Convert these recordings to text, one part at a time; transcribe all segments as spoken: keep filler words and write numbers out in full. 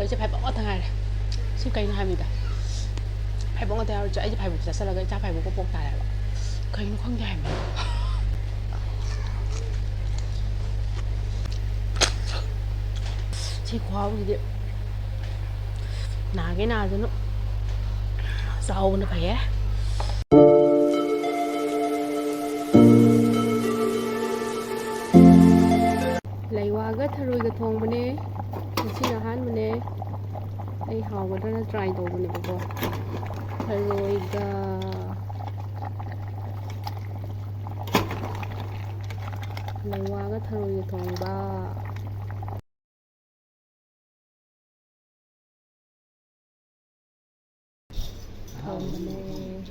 ꯑꯩꯁꯦ ꯐꯥꯏꯕꯣꯛ ꯉꯥꯛꯇ ꯉꯥꯏꯔꯦ꯫ ꯁꯤ ꯀꯩꯅꯣ ꯍꯥꯏꯕꯅꯤꯗ, ꯐꯥꯏꯕꯣꯛ ꯉꯥꯛꯇ ꯌꯥꯎꯔꯁꯨ ꯑꯩꯁꯦ ꯐꯥꯏꯕꯣꯛ ꯆꯥꯁꯤꯜꯂꯒ ꯏꯆꯥ ꯐꯥꯏꯕꯣꯛꯀ ꯄꯣꯛ ꯇꯥꯔꯦꯕ꯫ ꯀꯩꯅꯣ ꯈꯪꯗꯦ ꯍꯥꯏꯕꯅꯤ꯫ ꯁꯤ ꯈꯨꯍꯥꯎꯁꯤꯗꯤ ꯅꯥꯒꯦ ꯅꯥꯖꯅꯨ, ꯆꯥꯎꯕꯅ ꯐꯩꯌꯦ꯫ ꯂꯩꯋꯥꯒ ꯊꯔꯣꯏꯒ ꯊꯣꯡꯕꯅꯦ꯫ ꯉꯁꯤꯅ ꯑꯍꯥꯟꯕꯅꯦ꯫ ꯑꯩ ꯍꯥꯎꯒꯗ꯭ꯔꯅ try ꯇꯧꯕꯅꯦꯕꯀꯣ꯫ ꯊꯔꯣꯏꯒ, ꯂꯩꯋꯥꯒ ꯊꯔꯣꯏꯒ ꯊꯣꯡꯕ꯫ ꯊꯣꯡꯕꯅꯦ꯫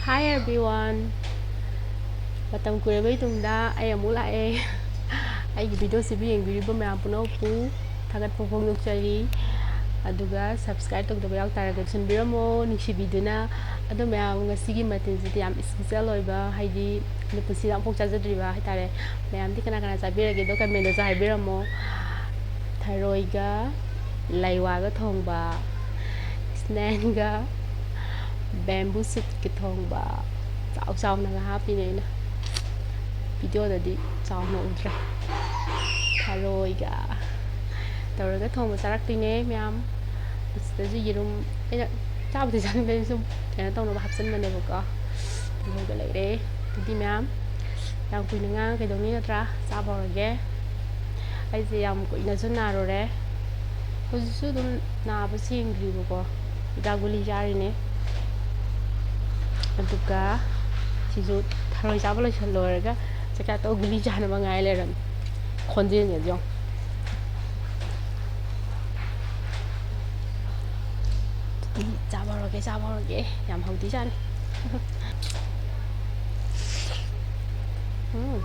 Hi everyone, ꯃꯇꯝ ꯀꯨꯏꯔꯕꯩ ꯇꯨꯡꯗ ꯑꯩ ꯑꯃꯨꯛ ꯂꯥꯛꯑꯦ꯫ ꯑꯩꯒꯤ video ꯁꯤꯕꯨ ꯌꯦꯡꯕꯤꯔꯤꯕ ꯃꯌꯥꯝ ꯄꯨꯝꯅꯃꯛꯄꯨ ꯊꯥꯒꯠꯄ ꯐꯣꯡꯗꯣꯛꯆꯔꯤ꯫ ꯑꯗꯨꯒ subscribe ꯇꯧꯗꯕ ꯌꯥꯎ ꯇꯥꯔꯒꯗꯤ ꯇꯧꯁꯟꯕꯤꯔꯝꯃꯣ, ꯅꯨꯡꯁꯤꯕꯤꯗꯨꯅ꯫ ꯑꯗꯣ ꯃꯌꯥꯝ, ꯉꯁꯤꯒꯤ ꯃꯊꯦꯜꯁꯤꯗꯤ ꯌꯥꯝ special ꯑꯣꯏꯕ, ꯍꯥꯏꯗꯤ ꯑꯩꯅ ꯄꯨꯟꯁꯤꯗ ꯑꯃꯨꯛꯐꯥꯎ ꯆꯥꯖꯗ꯭ꯔꯤꯕ ꯍꯥꯏꯇꯥꯔꯦ꯫ ꯃꯌꯥꯝꯗꯤ ꯀꯅꯥ ꯀꯅꯥ ꯆꯥꯕꯤꯔꯒꯦꯗꯣ comment ꯇꯁꯨ ꯍꯥꯏꯕꯤꯔꯝꯃꯣ꯫ ꯊꯔꯣꯏꯒ ꯂꯩꯋꯥꯒ ꯊꯣꯡꯕ, ꯁꯅꯦꯟꯒ bamboo shootꯀ ꯊꯣꯡꯕ꯫ ꯆꯥꯎ ꯆꯥꯎꯅꯒ ꯍꯥꯞꯄꯤꯅꯦ ꯑꯩꯅ꯫ Videoꯗꯗꯤ ꯆꯥꯎꯅ ꯎꯗ꯭ꯔꯦ꯫ ꯊꯔꯣꯏꯒ ꯇꯧꯔꯒ ꯊꯣꯡꯕ ꯆꯥꯔꯛꯇꯣꯏꯅꯦ ꯃꯌꯥꯝ꯫ ꯑꯁꯤꯗꯁꯨ ꯌꯦꯔꯨꯝ, ꯑꯩꯅ ꯆꯥꯕꯨꯗꯤ ꯆꯥꯅꯤꯡꯗꯦ, ꯑꯩꯅ ꯁꯨꯝ ꯀꯩꯅꯣ ꯇꯧꯅꯕ ꯍꯥꯞꯆꯤꯟꯕꯅꯦꯕꯀꯣ꯫ ꯑꯗꯨꯒ ꯂꯩꯔꯦ꯫ ꯑꯗꯨꯗꯤ ꯃꯌꯥꯝ, ꯌꯥꯝ ꯀꯨꯏꯅ ꯉꯥꯡꯉ ꯀꯩꯗꯧꯅꯤ, ꯅꯠꯇ꯭ꯔꯥ? ꯆꯥꯕ ꯍꯧꯔꯒꯦ꯫ ꯑꯩꯁꯦ ꯌꯥꯝ ꯀꯨꯏꯅꯁꯨ ꯅꯥꯔꯨꯔꯦ꯫ ꯍꯧꯖꯤꯛꯁꯨ ꯑꯗꯨꯝ ꯅꯥꯕ ꯁꯦꯡꯗ꯭ꯔꯤꯕꯀꯣ꯫ ꯍꯤꯗꯥꯛ ꯒꯨꯂꯤ ꯆꯥꯔꯤꯅꯦ꯫ ꯑꯗꯨꯒ ꯁꯤꯁꯨ ꯊꯔꯣꯏ ꯆꯥꯕ ꯂꯣꯏꯁꯜ-, ꯂꯣꯏꯔꯒ ꯆꯥꯛꯆꯥ ꯇꯣꯛꯑ ꯒꯨꯂꯤ ꯆꯥꯅꯕ ꯉꯥꯏ ꯂꯩꯔꯝꯃꯦ꯫ ꯈꯣꯟꯖꯦꯜꯁꯦ ꯌꯦꯡꯉꯣ꯫ ꯑꯗꯨꯗꯤ ꯆꯥꯕ ꯍꯧꯔꯒꯦ, ꯆꯥꯕ ꯍꯧꯔꯒꯦ꯫ ꯌꯥꯝ ꯍꯥꯎꯗꯣꯏꯖꯥꯠꯅꯤ꯫ ꯎꯝ꯫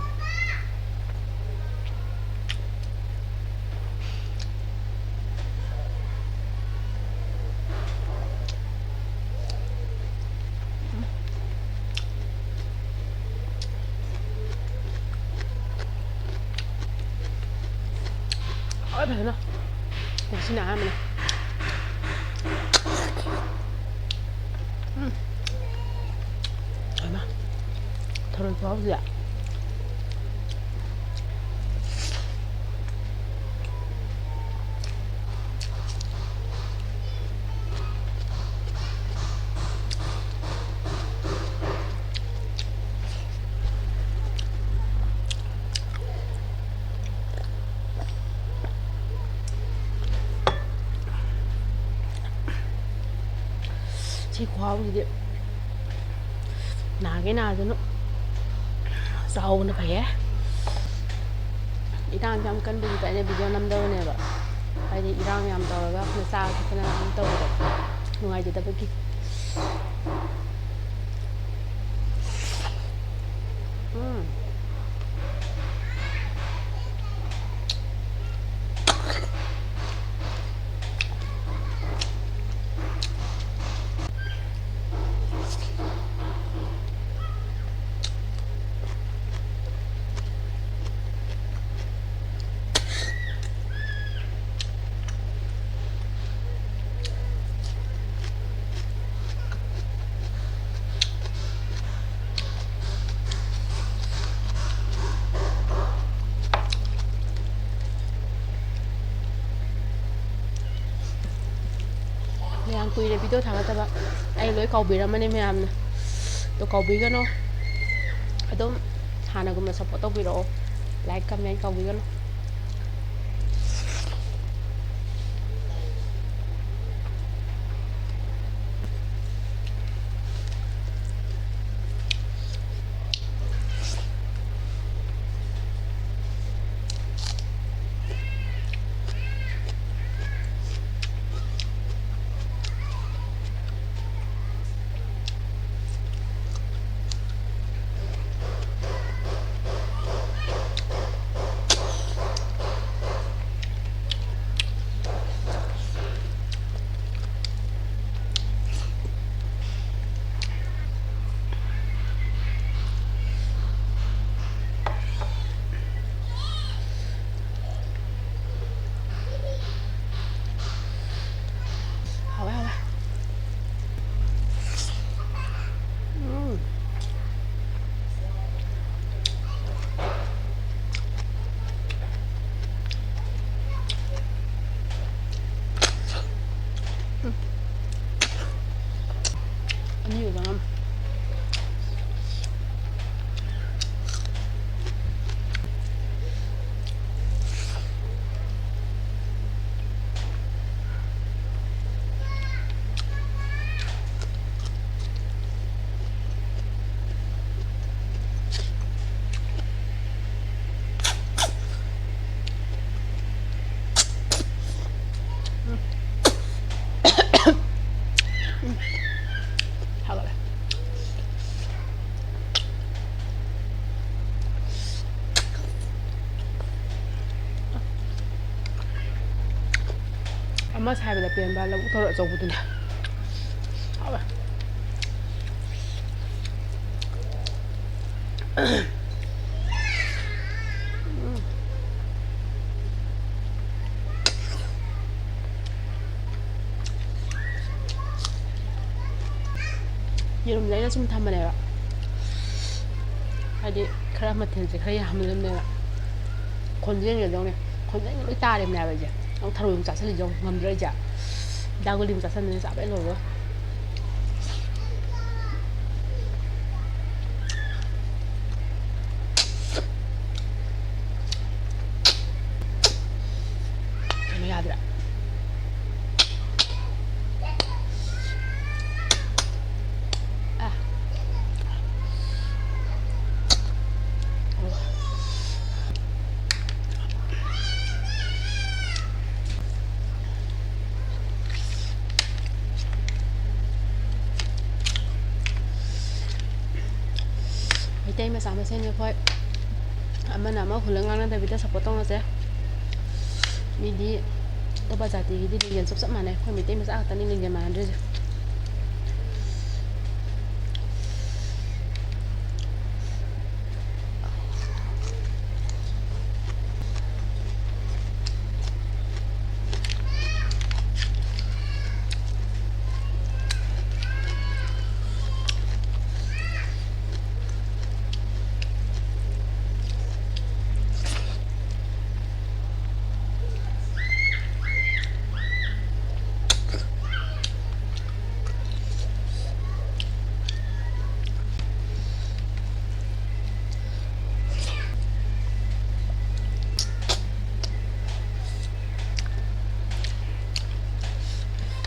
ꯐꯖꯅ꯫ ꯉꯁꯤꯅ ꯑꯍꯥꯟꯕꯅꯦ꯫ ꯎꯝ꯫ ꯍꯩꯃꯥ꯫ ꯊꯔꯣꯏ ꯈꯨꯍꯥꯎꯁꯤꯗꯤ꯫ ꯁꯤ ꯈꯨꯍꯥꯎꯁꯤꯗꯤ꯫ ꯅꯥꯒꯦ ꯅꯥꯖꯅꯨ꯫ ꯆꯥꯎꯕꯅ ꯐꯩꯌꯦ꯫ ꯏꯔꯥꯡꯁꯦ ꯌꯥꯝ ꯀꯟꯕꯒꯤ ꯑꯩꯅ video ꯅꯝꯗꯕꯅꯦꯕ꯫ ꯍꯥꯏꯗꯤ ꯏꯔꯥꯡ ꯌꯥꯝ ꯇꯧꯔꯒ ꯑꯩꯈꯣꯏꯅ ꯆꯥꯕ ꯊꯛꯇꯅ ꯑꯗꯨꯝ ꯇꯧꯕꯗꯣ ꯅꯨꯡꯉꯥꯏꯖꯗꯕꯒꯤ꯫ ꯎꯝ꯫ ꯌꯥꯝ ꯀꯨꯏꯔꯦ video ꯊꯥꯒꯠꯇꯕ꯫ ꯑꯩ ꯂꯣꯏ ꯀꯥꯎꯕꯤꯔꯝꯃꯅꯤ ꯃꯌꯥꯝꯅ꯫ ꯑꯗꯣ ꯀꯥꯎꯕꯤꯒꯅꯣ꯫ ꯑꯗꯨꯝ ꯍꯥꯟꯅꯒꯨꯝꯅ support ꯇꯧꯕꯤꯔꯛꯑꯣ꯫ Like, comment ꯀꯥꯎꯕꯤꯒꯅꯨ꯫ ꯑꯃ ꯁꯥꯏꯕꯗ ꯄꯦꯟꯕ ꯂꯧꯕꯨꯛ ꯊꯔꯣꯏ ꯑꯆꯧꯕꯗꯨꯅꯦ꯫ ꯍꯥꯎꯋꯦ꯫ ꯎꯝ꯫ ꯌꯦꯔꯨꯝꯁꯦ ꯑꯩꯅ ꯁꯨꯝ ꯊꯝꯕꯅꯦꯕ, ꯍꯥꯏꯗꯤ ꯈꯔ ꯃꯊꯦꯜꯁꯦ ꯈꯔ ꯌꯥꯝꯍꯟꯅꯕꯅꯦꯕ꯫ ꯈꯣꯟꯖꯦꯜꯒꯗꯧꯅꯦ, ꯈꯣꯟꯖꯦꯜꯒ ꯂꯣꯏ ꯇꯥꯔꯤꯕꯅꯦꯕ ꯑꯩꯁꯦ꯫ ꯅꯪ ꯊꯔꯣꯏ ꯑꯃꯨꯛ ꯆꯥꯁꯤꯜꯂꯤꯁꯦ ꯌꯦꯡꯉꯨ, ꯉꯝꯗ꯭ꯔꯥ ꯑꯩꯁꯦ? ꯍꯤꯗꯥꯛ ꯒꯨꯂꯤ ꯑꯃꯨꯛ ꯆꯥꯁꯤꯟꯕꯅꯤꯅ ꯆꯥꯕ ꯍꯦꯛ ꯂꯣꯏꯕꯒ꯫ ꯀꯩꯅꯣ ꯌꯥꯗ꯭ꯔꯦ꯫ ꯑ꯫ ꯑꯣ꯫ ꯃꯩꯇꯩ ꯃꯆꯥ ꯃꯁꯦꯟꯁꯦ ꯑꯩꯈꯣꯏ ꯑꯃꯅ ꯑꯃ ꯍꯨꯜꯂ ꯉꯥꯡꯅꯗꯕꯤꯗ support ꯇꯧꯅꯁꯦ꯫ ꯃꯤꯗꯤ ꯑꯇꯣꯞꯄ ꯖꯥꯇꯤꯒꯤꯗꯤ ꯂꯤꯡꯖꯦꯜ ꯆꯞ ꯆꯞ ꯃꯥꯟꯅꯩ, ꯑꯩꯈꯣꯏ ꯃꯩꯇꯩ ꯃꯆꯥ ꯈꯛꯇꯅꯤ ꯂꯤꯡꯖꯦꯜ ꯃꯥꯟꯅꯗ꯭ꯔꯤꯁꯦ꯫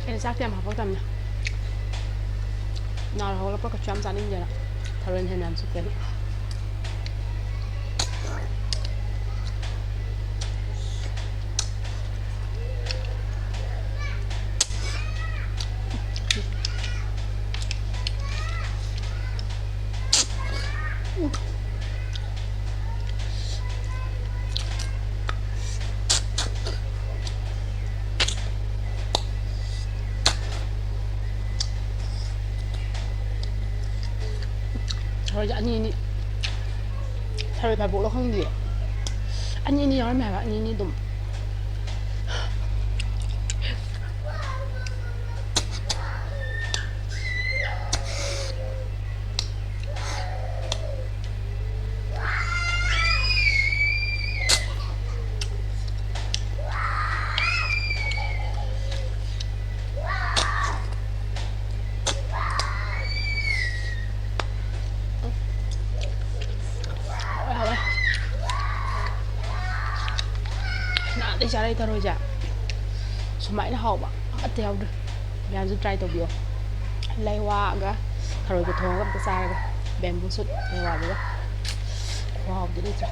ꯑꯩꯅ ꯆꯥꯛꯇꯤ ꯌꯥꯝ ꯍꯥꯞꯄꯛꯇꯕꯅꯦ꯫ ꯅꯥꯔ ꯍꯧꯒꯠꯂꯛꯄ ꯀꯩꯁꯨ ꯌꯥꯝ ꯆꯥꯅꯤꯡꯗꯦꯅ꯫ ꯊꯔꯣꯏꯅ ꯍꯦꯟꯅ ꯌꯥꯝ ꯆꯨꯞꯄꯦꯅ꯫ ꯑꯅꯤ ꯑꯅꯤ꯫ ꯊꯔꯣꯏ ꯐꯥꯏꯕꯣꯛꯂ ꯈꯪꯗꯦ꯫ ꯑꯅꯤ ꯑꯅꯤ ꯌꯥꯎꯔꯝꯃꯦ ꯍꯥꯏꯕ, ꯑꯅꯤ ꯑꯅꯤ ꯑꯗꯨꯝ꯫ ꯍꯥꯎꯋꯦ, ꯍꯥꯎꯋꯦ꯫ ꯅꯍꯥꯟꯗꯩ ꯆꯥꯔꯛꯏ ꯊꯔꯣꯏꯁꯦ꯫ ꯁꯨꯃꯥꯏꯅ ꯍꯥꯎꯕ ꯑꯃꯠꯇ ꯌꯥꯎꯗ꯭ꯔꯤ꯫ ꯃꯌꯥꯝꯁꯨ try ꯇꯧꯕꯤꯌꯣ꯫ ꯂꯩꯋꯥꯒ ꯊꯔꯣꯏꯒ ꯊꯣꯡꯉꯒ ꯑꯝꯇ ꯆꯥꯔꯒ꯫ Bamboo shoot ꯂꯩꯋꯥꯗꯨꯒ꯫ ꯈꯨꯍꯥꯎꯗꯤ ꯂꯩꯇ꯭ꯔꯦ꯫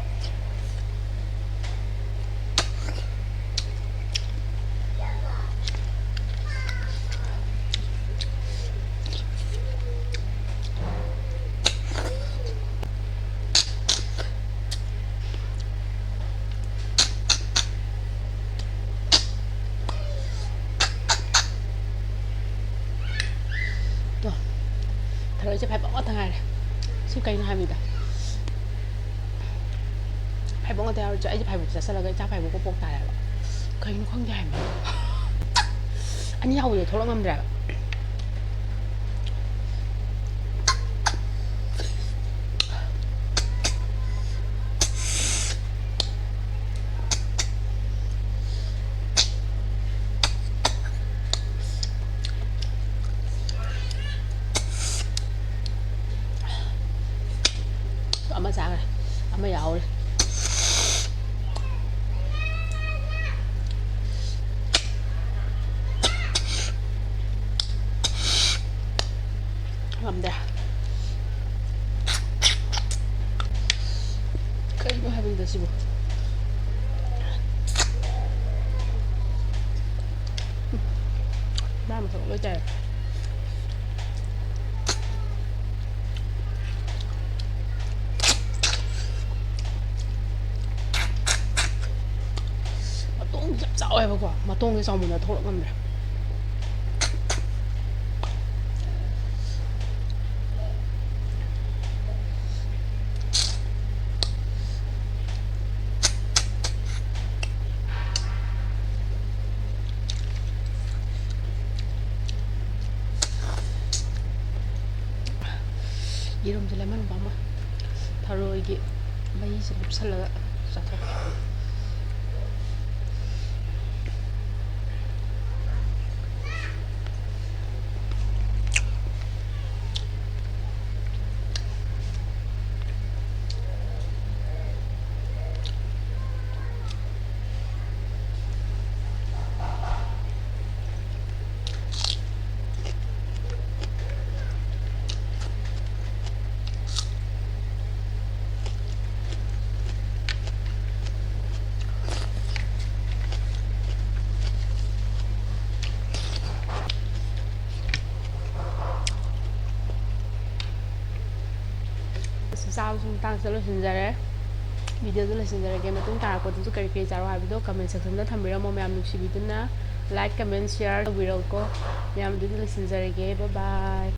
ꯇꯣ, ꯊꯔꯣꯏꯁꯦ ꯐꯥꯏꯕꯣꯛ ꯉꯥꯛꯇ ꯉꯥꯏꯔꯦ꯫ ꯁꯤ ꯀꯩꯅꯣ ꯍꯥꯏꯕꯅꯤꯗ꯫ ꯐꯥꯏꯕꯣꯛ ꯉꯥꯛꯇ ꯌꯥꯎꯔꯁꯨ ꯑꯩꯁꯦ ꯐꯥꯏꯕꯣꯛ ꯆꯥꯁꯤꯜꯂꯒ ꯏꯆꯥ ꯐꯥꯏꯕꯣꯛꯀ ꯄꯣꯛ ꯇꯥꯔꯦ ꯍꯥꯏꯕ꯫ ꯀꯩꯅꯣ ꯈꯪꯗꯦ ꯍꯥꯏꯕ꯫ ꯑꯅꯤ ꯌꯥꯎꯕꯗꯣ ꯊꯣꯛꯂꯛ ꯉꯝꯗ꯭ꯔꯦ ꯍꯥꯏꯕ꯫ ꯑꯃ ꯆꯥꯈ꯭ꯔꯦ, ꯑꯃ ꯌꯥꯎꯍꯧꯔꯦ꯫ ꯉꯝꯗꯦ꯫ ꯀꯩꯅꯣ ꯍꯥꯏꯕꯅꯤꯗ ꯁꯤꯕꯨ꯫ ꯃꯥ ꯃꯊꯛ ꯂꯣꯏ ꯇꯥꯏ꯫ ꯃꯇꯣꯡ ꯌꯥꯝ ꯆꯥꯎꯋꯦꯕꯀꯣ, ꯃꯇꯣꯡꯁꯦ ꯆꯥꯎꯃꯟꯗꯅ ꯊꯣꯛꯂꯛ ꯉꯝꯗ꯭ꯔꯦ꯫ ꯒꯤ ꯃꯍꯤꯁꯦ ꯂꯨꯞꯁꯜꯂꯒ ꯆꯥꯊꯣꯛꯀꯦ꯫ ꯑꯁ, ꯆꯥꯕꯁꯨ ꯃꯇꯥꯡꯁꯤꯗ ꯂꯣꯏꯁꯤꯟꯖꯔꯦ꯫ ꯚꯤꯗꯤꯑꯣꯗ ꯂꯣꯏꯁꯤꯟꯖꯔꯒꯦ꯫ ꯃꯇꯨꯡ ꯇꯥꯔꯛꯄꯗꯁꯨ ꯀꯔꯤ ꯀꯔꯤ ꯆꯥꯔꯣ ꯍꯥꯏꯕꯗꯣ comment sectionꯗ ꯊꯝꯕꯤꯔꯝꯃꯣ꯫ ꯃꯌꯥꯝ ꯅꯨꯡꯁꯤꯕꯤꯗꯨꯅ like, comment, share ꯇꯧꯕꯤꯔꯛꯎꯀꯣ꯫ ꯃꯌꯥꯝ ꯑꯗꯨꯗꯤ ꯂꯣꯏꯁꯤꯟꯖꯔꯒꯦ꯫ Bye bye꯫